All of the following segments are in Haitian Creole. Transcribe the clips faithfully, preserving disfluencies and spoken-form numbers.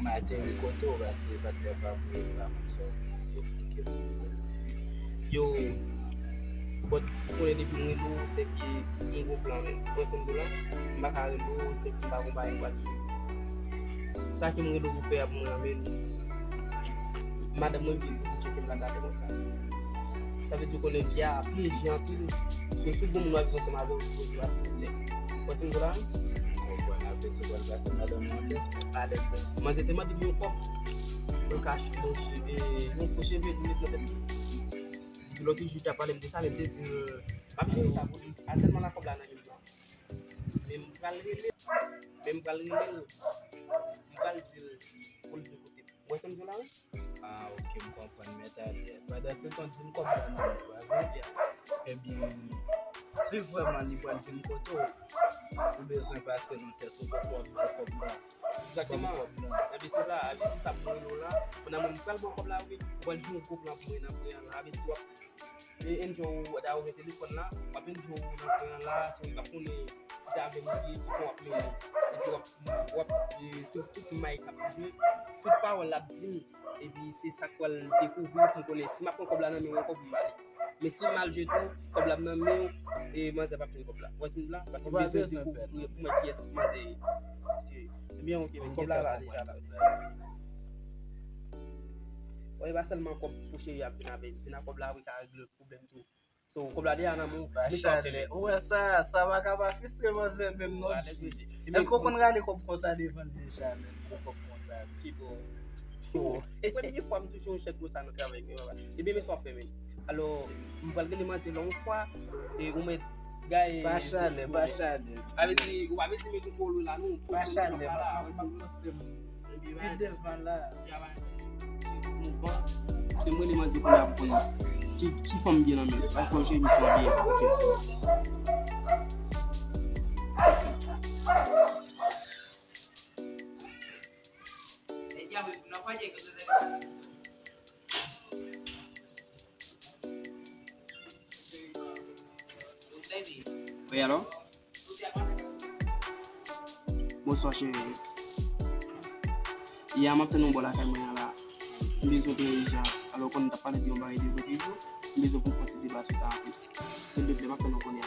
Maten m kote w, paske patnè pa vre, m pa konn sa w vle eksplike m, frè. Yo, but konnen depi m rele w, se ke m gon plan, men. Ou konprann sa m di w la? M pa ka rele w, se ke m pa gon bagay m pral di w. Sa ke m rele w pou fè a pou mwen an, men madanm mwen vin pou tcheke m la gade konsa. Sa vle di w konnen vi a ap leje anpil. So, si w gon moun w ap viv ansanm avè w, ou sipoze pase yon tès. Ou konprann sa m di w la? M konprann, sa vle di w pral pase madanm nan yon tès. Alèz, frè. Manzè te mande m yon kòb pou l ka ch- yon che- e, yon fo cheve pou l met nan tèt li. Depi lòt jou, li t ap pale m de sa, men m te di l, m ap jere sa pou li. Aktyèlman la, kòb la nan men m la. Men m pral rele l. Men m pral rele l. M pral di l pou l vin kote m. Ou wè sa m di w la, wi? Ah, ok, m konprann, men talè. Pandan se tan, di m kòb la nan men w, pa vre? Ebyen, si vrèman li pral vin kote w, ou bezwen pase nan tès, ou poko ap ban kòb la. Egzakteman. Ban m kòb la. Ebyen, se sa, ebyen, se sa m rele w la. Pandan mwen, m pral ban w kòb la, wi. Ou pral jwe yon gwo plan pou mwen nan priyè an la. Sa vle di w ap e enjoy w, da ou gen telefòn la, w ap enjoy w nan kwen an la, so w p ap konnen si se avè m li ye, ki pwen w ap mennen. Epi w ap, w ap, e, swiv tout may k ap jwe, tout pawòl l ap di m, epi se sa k pral dekouvri pou m konnen si m ap pran kòb la nan men w ankò pou m ba li. Men si m al jwe tou, kòb la ap nan men w, e manzè p ap jwenn kòb la. Ou wè sa m di w la? Paske m bezwen dekouvri pou mwen kiyès manzè ye. Ebyen, ok, men kòb la la deja la. Wi, e pa sèlman kòb pou cheri ap vin avè l, vin ak kòb la, wi, ka regle pwoblèm tou. So, kòb la deja nan men w, men sa w fè menm. Ou wè sa, sa pa ka pa fistre manzè menm non. Èske w konn rale kòb konsa devan l deja, menm gwo kòb konsa? Ki bò? Premye fwa m touche yon chèk konsa nan travay mwen, papa. Ebyen, men sa w fè menm. Alò, m pral rele manzè la yon fwa, e ou mèt gaye. Pa chalè, pa chalè. Sa vle di, ou pa bezwen mete folo la, non. Pa chalè, pa, pa poste m. Pi devan la. Mouvan. Se mwen li manzè pou la pou konn ki, ki fanm gen nan men. Al fè yon jwe misyon byen. Ok. Wi, alò? Bonswa, cheri. Ya, m ap tann ou bò lakay mwen an la. M bezwen peye jan. Alò, ou konn m t ap pale de yon bagay de vre toujou. M bezwen pou n fè yon ti deba sou sa anplis. Silvouplè, m ap tann ou kounye a.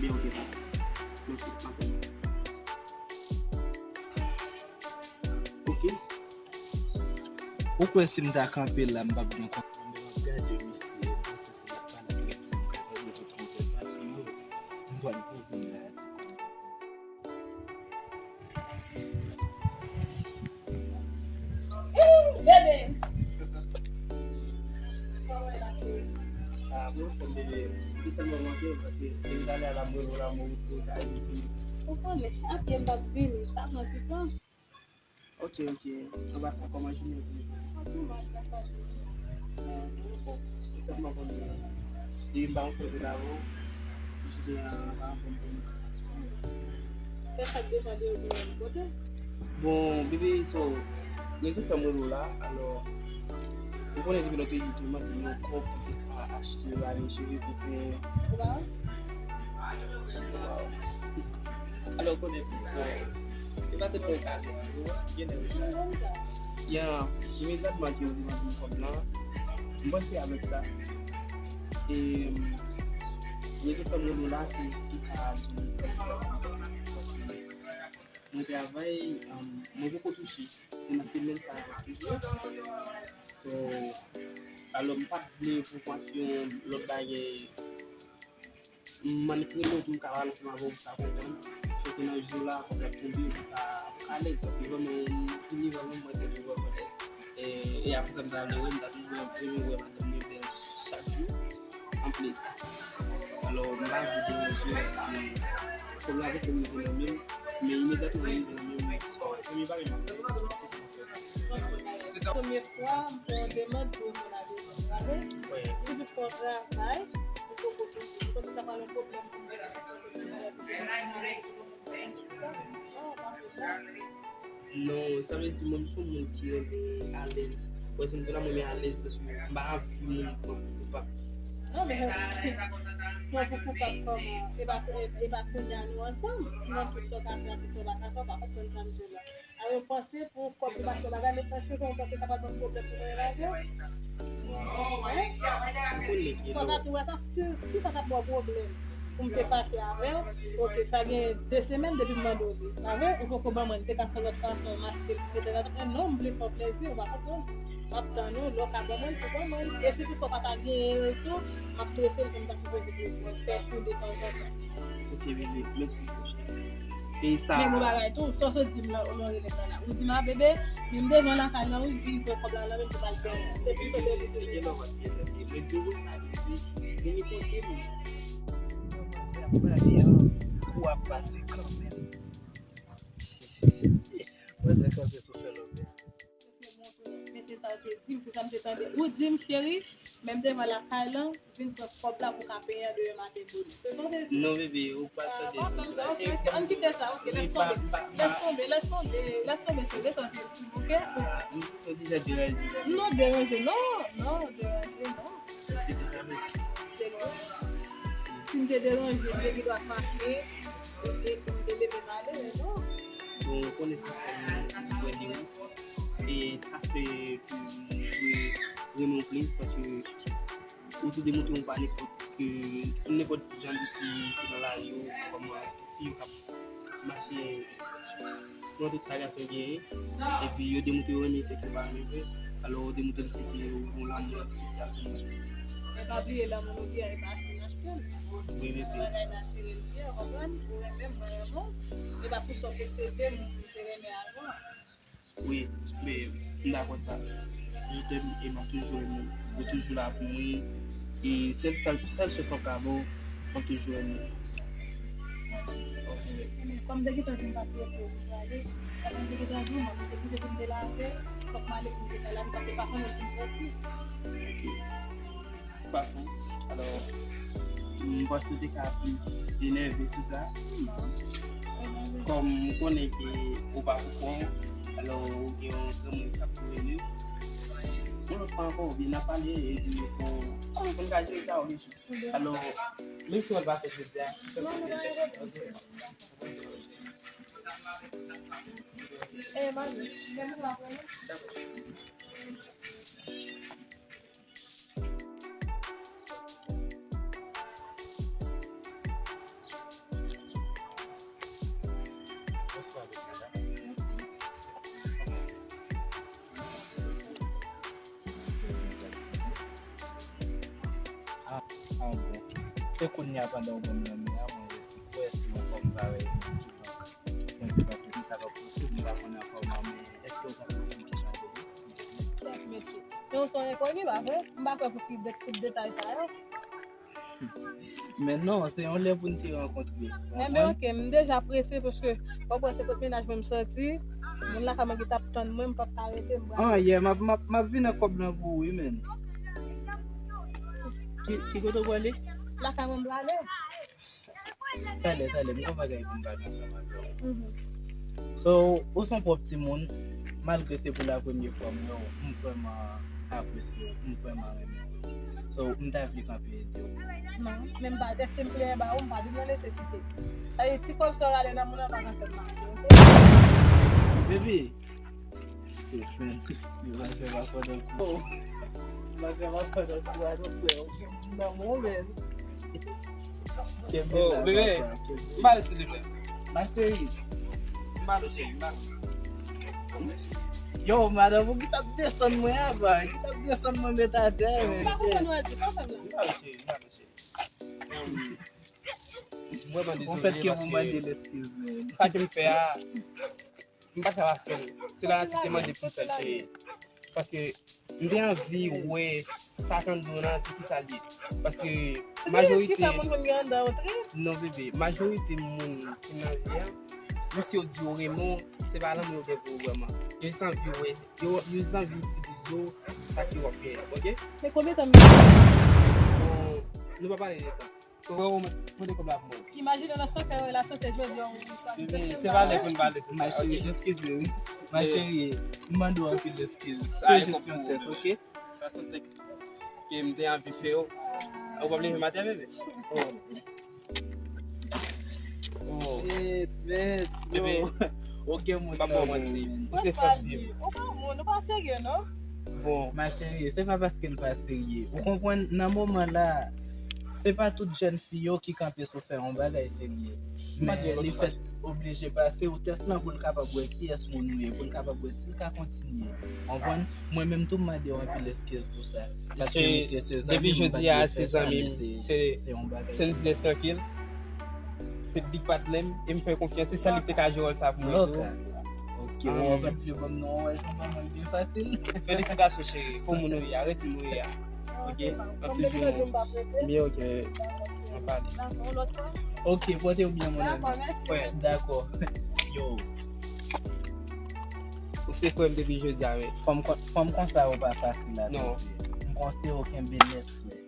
Byen, ok, bye. Mèsi, m ap tann ou. Ok. Ou kwè si m ta kanpe la, m p ap gen kòb? M ap gade misye, m panse se l ap pale ak nèg sa, m ka tande tout kontèstasyon yo. M pral poze m la a ti kote. Bebe! Kòman w ye la, cheri? Ah, mwen anfòm, bebe. M te sèlman manke w, paske depi talè a la, mwen la, mwen ou ta vin sou mwen. Ou konnen, apye m p ap vini, sa pran ti tan. Ok, ok. Anba sa, kòman jounen te ye? Anpil mal, gras a Dye. Bon, bon, bon. Tout senpleman konn, depi m pa yon sèl kote avè w, jounen an pa anfòm pou mwen. Fè sa k depann de ou pou mwen kote. Bon, bebe, so, rezon k fè m rele w la, alò, ou konnen depi lòt jou tou, m ap di yon kòb pou te ka achte bagay cheve pou pen. Ou pa wè? Wow. Alò, konnen pou fè. E pa te fè kado, ou wè, gen nèg. Ya, imedyatman ke ou te mande m kòb lan, m panse avèk sa. E, rezon k fè m rele w la, se, se ka di kòb lan. Paske mwen travay, um, mwen poko touche. Se nan semèn sa a m ap touche. So, alò, m pa t vle pwomosyon lòt bagay. M annik rele w pou m ka pale ansanm avè w, pou w ka konprann. Sèke nan jou la, kòb la ap tonbe, pou w ka, pou w ka alèz. Paske vrèman, m vini vrèman, mwen te vin vrèman alèz. E, e apre sa, m ta vle wè, m ta toujou renmen wè madanm mwen bèl chak jou. Anplis. Alò, m pa vle deranje w, paske kòb la poko rive nan men m, men imedyatman li rive nan men m, premye bagay m ap fè, se sa m fè. Premye fwa, m fè yon demann pou yo konn avè mwen. Wi. Si tout fè yon travay, m poko touche. M panse sa pral yon pwoblèm pou mwen. Non, sa vle di mwen m se yon moun ki renmen alèz. Wè, se m te la mwen renmen alèz, paske m pa anvi moun pran pou koupab. Non, men, Mwen pou koupab kòman? E pa, e, e pa kounye a nou ansanm. Mwen tout sa w ka fè a, tout sa w pa ka fè, w pa konprann sa m di w la. A yo panse pou kòb ou mache bagay, men franchman, ou panse sa pral ban m pwoblèm pou mwen lage w? Hein? Fò sa tou wè sa, si, si sa t ap ba w pwoblèm pou m te fache avè w, ok, sa gen de semèn depi m mande w li. Pa vre? Ou poko ban mwen, m te ka fè lòt fason, m achte l pou te nan, non, m vle fè w plezi, ou pa konprann. M ap tann ou, lè w ka ban mwen l, ou ban mwen l. E si toutfwa w pa ta genyen l tou, m ap trese l jan m ta sipoze trese l. Fè chou detanzantan. Ok, bebe, mèsi, cheri. E sa. Men yon bagay tou, sa w sot di m la, ou rele m nan la. Ou di m, a, bebe, men m devan lakay la, wi, vin pran kòb la, la, men pou m al peye. Epi se de li. Mwen di w sa, bebe, vini kote m. Kòmanse ap pale an, kou ap pase kanmenm. Mwen se kanpe sou fè lòbè. Men se sa w te di m, se sa m te tande. Ou di m, cheri, menm devan lakay lan, vin pran kòb la pou ka peye an demen maten pou li. Se sa w te di? Non, bebe, ou pa tande sa. Ah, pa fè m sa, ok, ok. Ann kite sa, ok, lès tonbe. Lès tonbe, lès tonbe, lès tonbe, cheri, se sa w te di m, ok? Ah, m santi sa deranje la. Non, deranje, non, non, deranje, non. Se te sa, men. Serye? Si m te deranje, m te gen dwa fache, e, e pou m te leve m ale, men non. Bon, ou konnen sa fè m espwa de ou. E sa fè ke m dwe renmen w plis, paske ou te demontre w pa nenpòt, ke nenpòt jan de fi ki nan lari yo, kòman fi yo k ap mache pran tout sa gason genyen, epi yo demontre yo renmen sèks yo pa renmen vre, alò ou demontre m se ke ou gon lanmou espesyal pou mwen. Men pa bliye lanmou nou gen an e pa achte natirèl. Wi, wi, wi. Se yon bagay natirèl li ye, ou konprann? Ou renmen m, mwen renmen w. E pa pou sa w posede m, m te renmen avan. Wi, men m dakò sa. Je t'aime e m ap toujou renmen w. Ou toujou la pou mwen. E sèl, sèl, sèl chans m ap ka ba w, m ap toujou renmen w. Ok. Men kòm m te gentan di m p ap rete, m prale. Paske m te gentan di w, m te kite pou m te lave. Fòk m ale pou m te ka lave, paske m pa konnen si m sòti. Ok. Fason. Alò, m panse w te ka plis enève sou sa. Kòm m konnen ke ou pa pou kont, alò, ou gen yon granmoun k ap kouvri w. Yon lòt fwa ankò, oubyen n a pale, epi pou, pou n ka jere sa, oubyen. Alò, menm si w pa fè jodi a, si w fè. Eh, mami, lè nou la prale. Ah, ah, bon. Se kounye a pandan w ban m lanmen an, mwen resi kwè si w ankò m parèy mwen ki donk. Mwen te panse m sa pa posib, m pa konn ankò, men èske w konn yon ti kesyon pou mwen? Tèt mesye. Men w se yon enkoni, pa vre? M pa kwè pou ki de-, tout detay sa yo. Men non, se yon lè pou n te rankontre. Enben, ok, m deja prese paske w konprann se kot mennaj mwen m sòti. Moun lakay mwen ki t ap tann mwen, m p ap ka rete, m prale. Ah, yeah, m ap, m ap, m ap vin ak kòb lan pou ou, wi, men. Ki, ki kote w prale? Lakay mwen m prale. Talè, talè, m gon bagay pou m pale ansanm avè w. Mhm. So, ou se yon pwòp timoun, malgre se pou la premye fwa m wè w, m vrèman apresye w, m vrèman renmen w. So, m ta vle kanpe ede w. Non, men m pa, èske m pleye ba ou, m pa vin nan nesesite. Sa vle di, ti kòb sa w rale nan moun nan pa ka fè m mache, ok? Baby, shit, man. Yo, m ap fè m ap pandan kou. M ap fè m ap pandan kou a, non, frè. Nan moman. Kenbe la, bebe, papa, kenbe. M ale, silvouplè. Ma chérie. M ale, cheri, m ale. Yo, madanm, ou ki t ap desann mwen a, bro? Ki t ap desann mwen met atè, men, cheri. M pa konprann ou a di, pa fè m la. M ale, cheri, m ale, cheri. M vrèman dezole paske sa ke m fè a, m pa t ka pa fè l. Se lanati te mande pou m fè l, cheri. Paske m te anvi wè sa k anndan w lan, se kisa l ye. Paske majorite, non, bebe, majorite moun ki nan vi a, menm si yo di yo renmen w, se pa lanmou yo gen pou ou vrèman. Yo jis anvi wè, yo, yo jis anvi itilize w, sa ke w ap genyen, ok? Men konbyen tan m gen? Bon, nou pa pale de tan. Ou wè ou mèt pote kòb la pou mwen. Imajine nan san fè relasyon, se jodi a ou chwazi. Bebe, se pa lè pou n pale sou sa, ok? Ma chérie, eskize, wi. Ma chérie, m mande w anpil eskiz. Se jis yon tès, ok? Sa se yon tès ke m te anvi fè w. Ou p ap leve maten, bebe? Oh. Oh. Shit, man. Bebe, Yo. Oke, moun m ap ba w manti. Ou se fè m di m. Ou pa moun, ou pa serye, non? Bon, Ma chérie, se pa paske l pa serye. Ou konprann, nan moman la, se pa tout jèn fi yo ki kanpe sou fè yon bagay serye. Men li fèt oblije pase ou tès lan pou l kapab wè kiyès moun ou ye, pou l kapab wè si l ka kontinye. Konprann? Mwen menm tou m mande w anpil eskiz pou sa. Paske misye se zanmi m, m pa t dwe fè sa, men se se yon bagay. Se n di sèkil. Se big partner m, e m fè konfyans, se sa li te ka jwe wòl sa pou mwen tou. Ok, ou pa t vle ban m non, wè, jan ban mwen byen fasil. Felisitasyon cheri, pou moun ou ye a, ret moun ou ye a. Ok, m ap toujou. Byen, ok, nou pale. Ok, pote w byen, mon ami. Frè, Dakò. Yo, ou se frè m depi jodi a, men. Fanm kon- fanm konsa yo pa fasil la. Non. M konseye w kenbe nèt, frè.